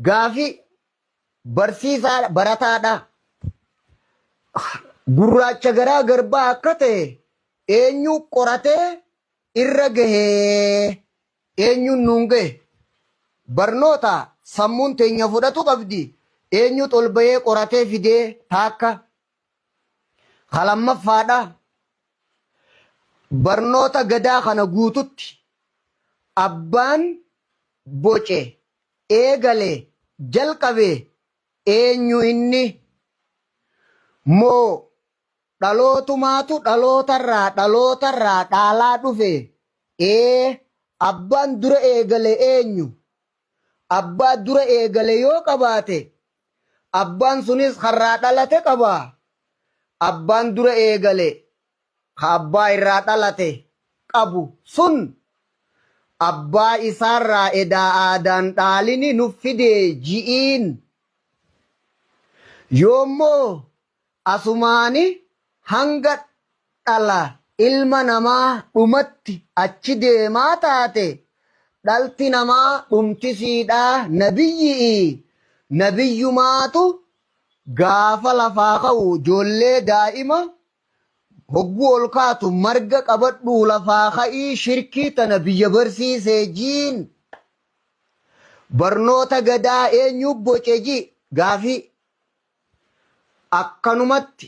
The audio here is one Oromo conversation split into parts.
Gaafii barsiisaa barataadha. Gurraacha garaa garbaa akka ta'e eenyu qoratee irra gahee eenyuun nuun gahe? Barnoota sammuun teenya fudhatu qabdi eenyutu ol bahee qoratee fidee taakka? Ka lammaffaadha barnoota gadaa kana guututti abbaan boce eegale jalqabe eenyu inni? Moo dhalootumaatu dhalootarraa dhalootarraa dhaalaa dhufe? Ee abbaan dura eegale eenyu? Abbaa dura eegale yoo qabaate abbaan sunis karraa dhalate qaba. Abbaan dura eegale ka abbaa irraa dhalate qabu sun abbaa isaarraa edaa aadaan dhaalini nuf fide ji'iin. Yoommoo asumaani hanga dhala ilma namaa dhumatti achi deemaa taate dhalti namaa dhumtisiidhaa nabiyyi'i nabiyyumaatu gaafa lafaa ka'u ijoollee daa'ima hogguu ol kaatu marga qabadhuu lafaa ka'ii shirkii tana biyya barsiisee jiin barnoota gadaa eenyu boce ji gaafii Akkanumatti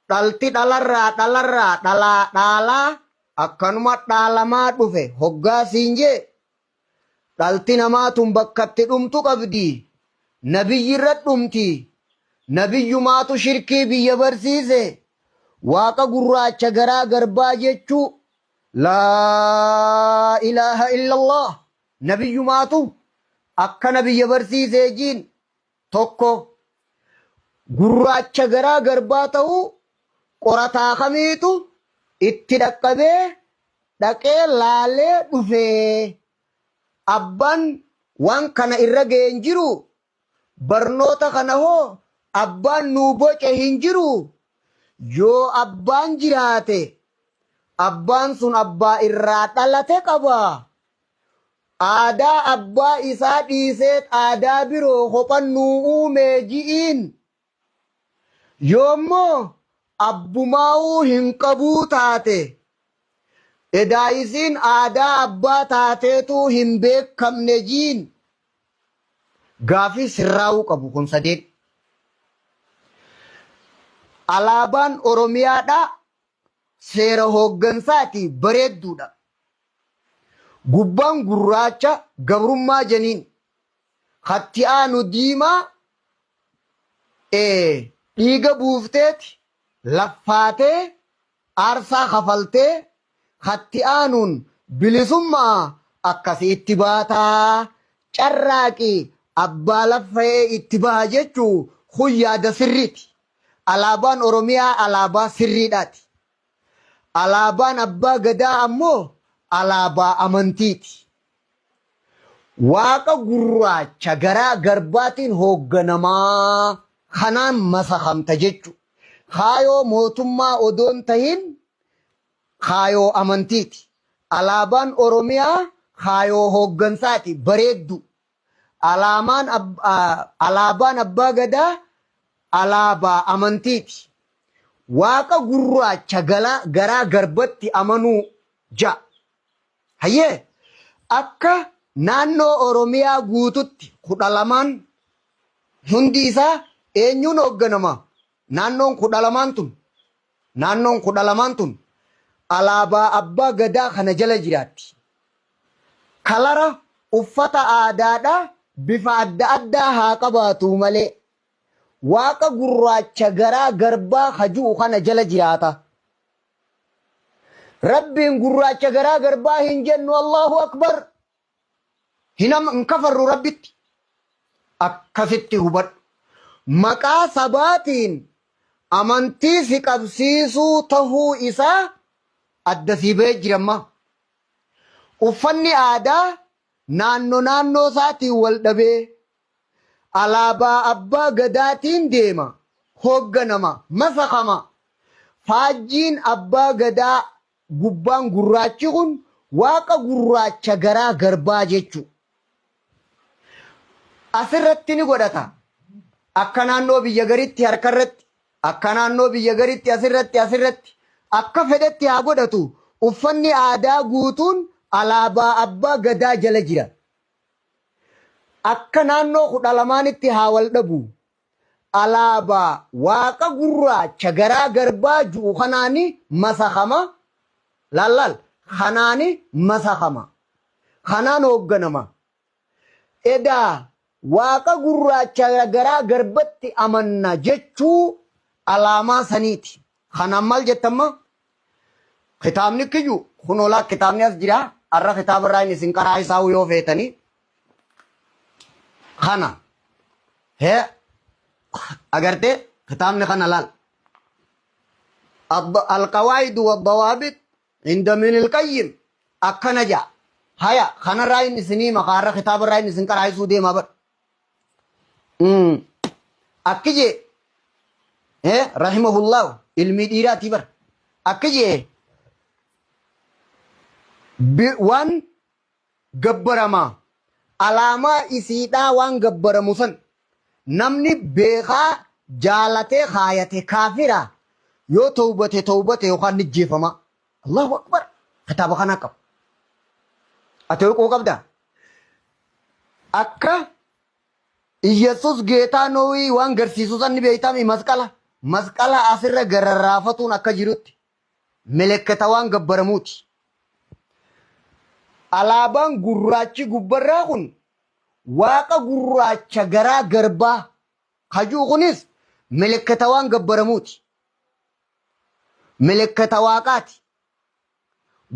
dhalti dhalarraa dhalarraa dhalaa dhaalaa akkanuma dhaalamaa dhufe hoggaa siin jee dhalti namaa tun bakkatti dhumtu qabdi. Nabiyyirra dhumti. Nabiyyumaatu shirkii biyya barsiise. Waaqa gurraacha garaa garbaa jechuu laa ilaaha illallah. Nabiyyumaatu akkana biyya barsiisee jiin. Tokko, gurraacha garaa garbaa ta'uu qorataa kamiitu itti dhaqqabee dhaqee laalee dhufee? Abbaan waan kana irra ga'e hin jiruu? Barnoota kana hoo abbaan nuu boce hin jiruu? Yoo abbaan jiraate abbaan sun abbaa irraa dhalate qaba. Aadaa abbaa isaa dhiiseet aadaa biroo kophan nuu uumee ji'iin. Yoommoo abbumaawuu hin qabuu taate edaa isiin aadaa abbaa taateetuu hin beekamne jiin. Gaafii sirraawuu qabu kun sadeen. Alaabaan Oromiyaadhaa seera hooggansaati bareedduudha. Gubbaan gurraacha gabrummaa janiin. Katti aanu diimaa dhiiga buufteeti laffaatee aarsaa kafaltee katti aanuun bilisummaa akkasi itti baataa carraaqi abbaa laffa'ee itti baha jechuu kun yaada sirriiti. Alaabaan Oromiyaa alaabaa sirriidhaati. Alaabaan Abbaa Gadaa ammoo alaabaa amantiiti. Waaqa gurraacha garaa garbaatiin hoogganamaa kanaan masakamta jechu. Kaayoo mootummaa odoon tahin kaayoo amantiiti. Alaabaan Oromiyaa kaayoo hooggansaati bareeddu. Alaamaan alaabaan Abbaa Gadaa alaabaa amantiiti. Waaqa gurraacha galaa garaa garbatti amanuu ja'a. Hayyee akka naannoo Oromiyaa guututti 12n hundi isaa eenyuun hoogganama? Naannoon 12n tun naannoon 12n tun alaabaa Abbaa Gadaa kana jala jiraatti. Kalara uffata aadaadha bifa adda addaa haa qabaatuu malee Waaqa gurraacha garaa garbaa ka ju'u kana jala jiraata. Rabbiin gurraacha garaa garbaa hin jennu Allahu Akbar. Hin kafarru Rabbitti. Akkasitti hubadhu. Maqaa sabaatiin amantii si qabsiisuu tahuu isaa adda sii bahee jira amma. Uffanni aadaa naanno naannoo isaatiin wal dhabee Alaabaa Abbaa Gadaatiin deema, hoogganama, masakama. Faajjiin Abbaa Gadaa gubbaan gurraachi kun Waaqa gurraacha garaa garbaa jechu. Asirratti ni godhata. Akka naannoo biyya garitti harkarratti, akka naannoo biyya garitti asirratti asirratti akka fedhetti haa godhatu. Uffanni aadaa guutuun alaabaa abbaa gadaa jala jira. Akka naannoo 12nitti haa wal dhabu. Alaabaa waaqa gurraacha garaa garbaa ju'u kanaani masakama. Laal laal kanaani masakama. Kanaan hoogganama. Edaa waaqa gurraacha garaa garbatti amanna jechuu alaamaa saniiti. Kanaan maal jettamma? Kitaabni kiyyu kunoo laa kitaabni as jira. Har'a kitaaba irraa inni isin qaraa isaa yoo feetanii. Kana. Hee. Agartee kitaabni kana laal. Alqawaayidu waddawaabit inda minil qayyim akkana jaa. Haya kanarraa inni isinii maqaa har'a kitaaba irraa inni isin qaraa isuu deemaa bar. Akki jee rahimahullahu ilmii dhiiraatii bar. Akki jee waan gabbaramaa alaamaa isiidhaa waan gabbaramu san namni beekaa jaalatee kaayate kaafira yoo tawbate tawbate yookaan ni jeefama. Allahu akbar kitaaba kanaa qaba. Ati yoo qabdaa? Akka Iyyasuus geetaa Noowii waan garsiisu san ni beeytaami masqala. Masqala asirra gararraafatuun akka jirutti melekketa waan gabbaramuuti. Alaabaan gurraachi gubbarraa kun waaqa gurraacha garaa garbaa kajuu kunis melekketa waan gabbaramuuti. Melekketa waaqaati.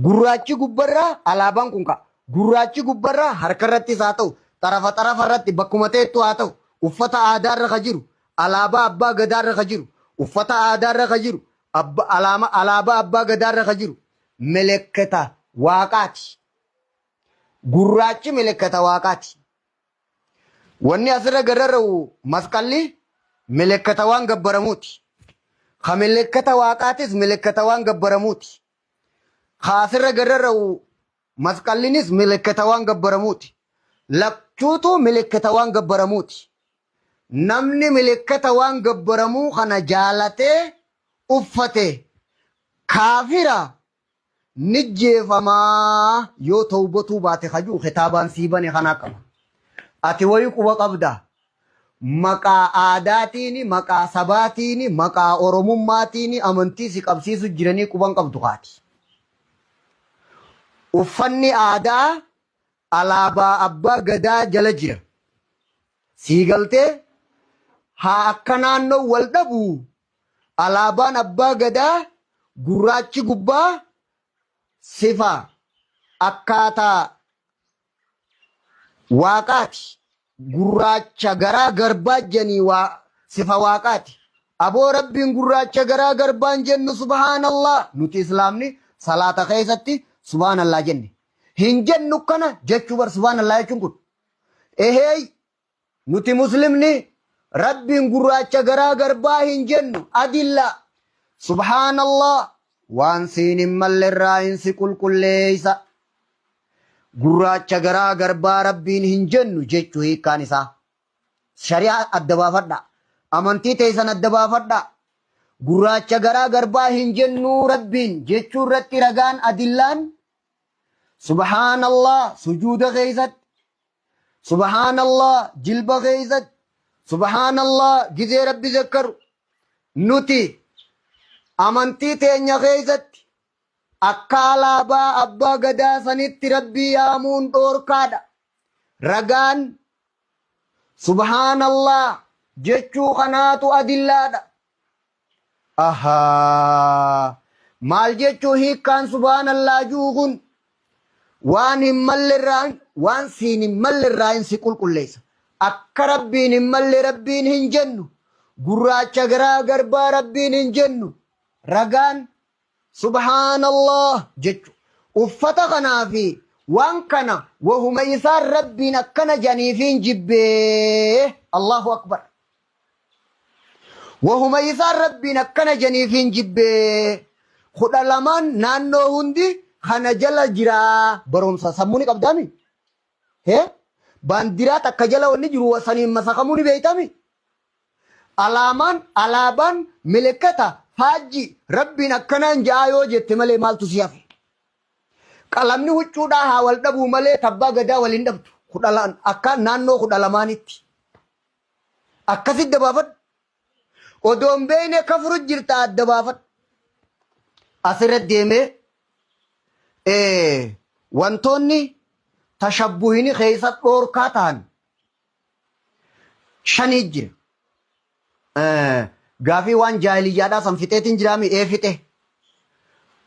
Gurraachi gubbarraa alaabaan kun ka'a. Gurraachi gubbarraa harkarrattis haa ta'u, xarafa xarafa irratti bakkuma ta'ettu haa ta'u, uffata aadaarra ka jiru, alaabaa abbaa gadaarra ka jiru, uffata aadaarra ka jiru, alaabaa abbaa gadaarra ka jiru, melekketa waaqaati. Gurraachi melekketa waaqaati. Wanni asirra gararra'u masqalli melekkata waan gabbaramuuti. Ka melekkata waaqaatis melekkata waan gabbaramuuti. Ka asirra gararra'u masqallinis melekkata waan gabbaramuuti. Lachuutu melekkata waan gabbaramuuti. Namni melekkata waan gabbaramuu kana jaalatee uffate kaafira ni jeefamaa yoo tawbatuu baate kajuu kitaabaan sii bane kanaa qaba. Ati wayi quba qabda. Maqaa aadaatiini, maqaa sabaatiini, maqaa oromummaatiini amantii si qabsiisu jiranii quban qabdu kaati. Uffanni aadaa alaabaa abbaa gadaa jala jira. Sii galtee haa akka naannoo wal dhabu Alaabaan Abbaa Gadaa gurraachi gubbaa sifa akkaataa waaqaati. Gurraacha garaa garbaa janii waa sifa waaqaati. Aboo Rabbiin gurraacha garaa garbaan jennu subhaanallah. Nuti islaamni salaata keessatti subhaanallah jenne. Hin jennu kana jechuu bar subhaanallah jechuun kun. Eheey Nuti muslimni Rabbiin gurraacha garaa garbaa hin jennu adilla. Subhaanallah waan siin hin malle irraa hin si qulqulleeysa. Gurraacha garaa garbaa Rabbiin hin jennu jechuu hiikkaan isaa. Shari'aa adda baafadha. Amantii teessan adda baafadha. Gurraacha garaa garbaa hin jennuu Rabbiin jechuu irratti ragaan adillaan Subhaanallah sujuuda keessatti Subhaanallah jilba keessatti Subhaanallah gizee rabbi zakkaru nuti amantii teenya keessatti akka alaabaa abbaa gadaa sanitti rabbii yaamuun dhoorkaadha. Ragaan Subhaanallah jechuu kanaatu adillaadha. Ahaa! Maal jechuu hiikkaan subhaanallaa juu kun waan hin mallerraan waan siin hin mallerraa hin si qulqulleessa. Akka rabbiin hin malle rabbiin hin jennu. Gurraacha garaa garbaa rabbiin hin jennu. Ragaan subhaanallah jechu. Uffata kanaa fi waan kana wahuma isaan rabbiin akkana janiifiin jibbee. Allahu akbar. Wahuma isaan rabbiin akkana janiifiin jibbee. 12n naannoo hundi kana jala jiraa. Barumsa sammuu ni qabdaami? Hee? Baandiraa takka jala wanni jiru saniin masakamuu ni beeytami. Alaamaan, alaabaan, milikkata, faajjii Rabbiin akkanaan ja'aa yoo jette malee maaltu si hafe? Qalamni huccuudhaa haa wal dhabuu malee tabbaa gadaa wal hin dhabdu. Akka naannoo 12nitti. Akkasitti dabaafadhu. Odoo hin beekne kafru jirta adda baafadhu. Asirra deemee wantoonni tashabbuhini keessa dhoorkaa ta'an shanii jira. Gaafii waan jaahiliyyaadhaa san fixeetiin jiraami ee fixe.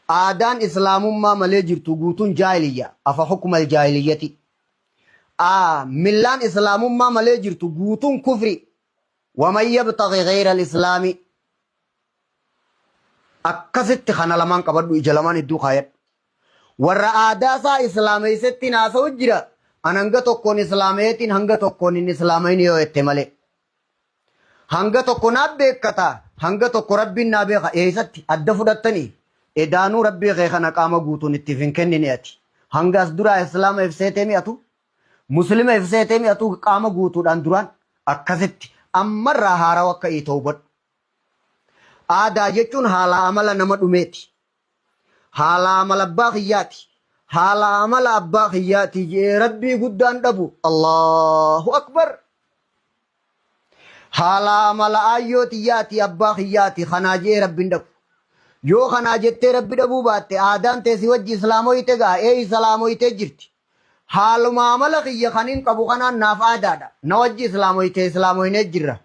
Aadaan islaamummaa malee jirtu guutuun jaahiliyya afa hukmal jaahiliyyati. Millaan islaamummaa malee jirtu guutuun kufri. Waman yabtaghi ghayra al-islaami. Akkasitti kana lamaan qabadhu ija lamaan hedduu kaayadhu. Warra aadaa isaa islaameessettiin haasa'u jira. An hanga tokkoon islaameetiin hanga tokkoon hin islaamayin yoo jette malee. Hanga tokko naa beekkata hanga tokko rabbiin naa beeka eessatti adda fudhattanii edaanuu rabbii kee kana qaama guutuun ittiif hin kennine ati. Hanga as duraa islaama ibseetee mi'atu Muslima if seetee mi'atuu qaama guutuudhaan duraan akkasitti ammarraa haarawa akka ii towbadhu. Aadaa jechuun haalaa amala nama dhumeeti. Haalaa amala abbaa kiyyaati. Haala amala abbaa kiyyaati je'ee rabbii guddaan dhabu. Allahu akbar. Haala amala aayyoo tiyyaati abbaa kiyyaati kanaa je'ee rabbiin dhabu. Yoo kanaa jettee rabbi dhabuu baatte aadaan tee si wajji islaamoyte gaa ee islaamoytee jirti. Haaluma amala kiyya kanin qabu kanaan naaf aadaadha. Na wajji islaamoytee islaamoynee jirra.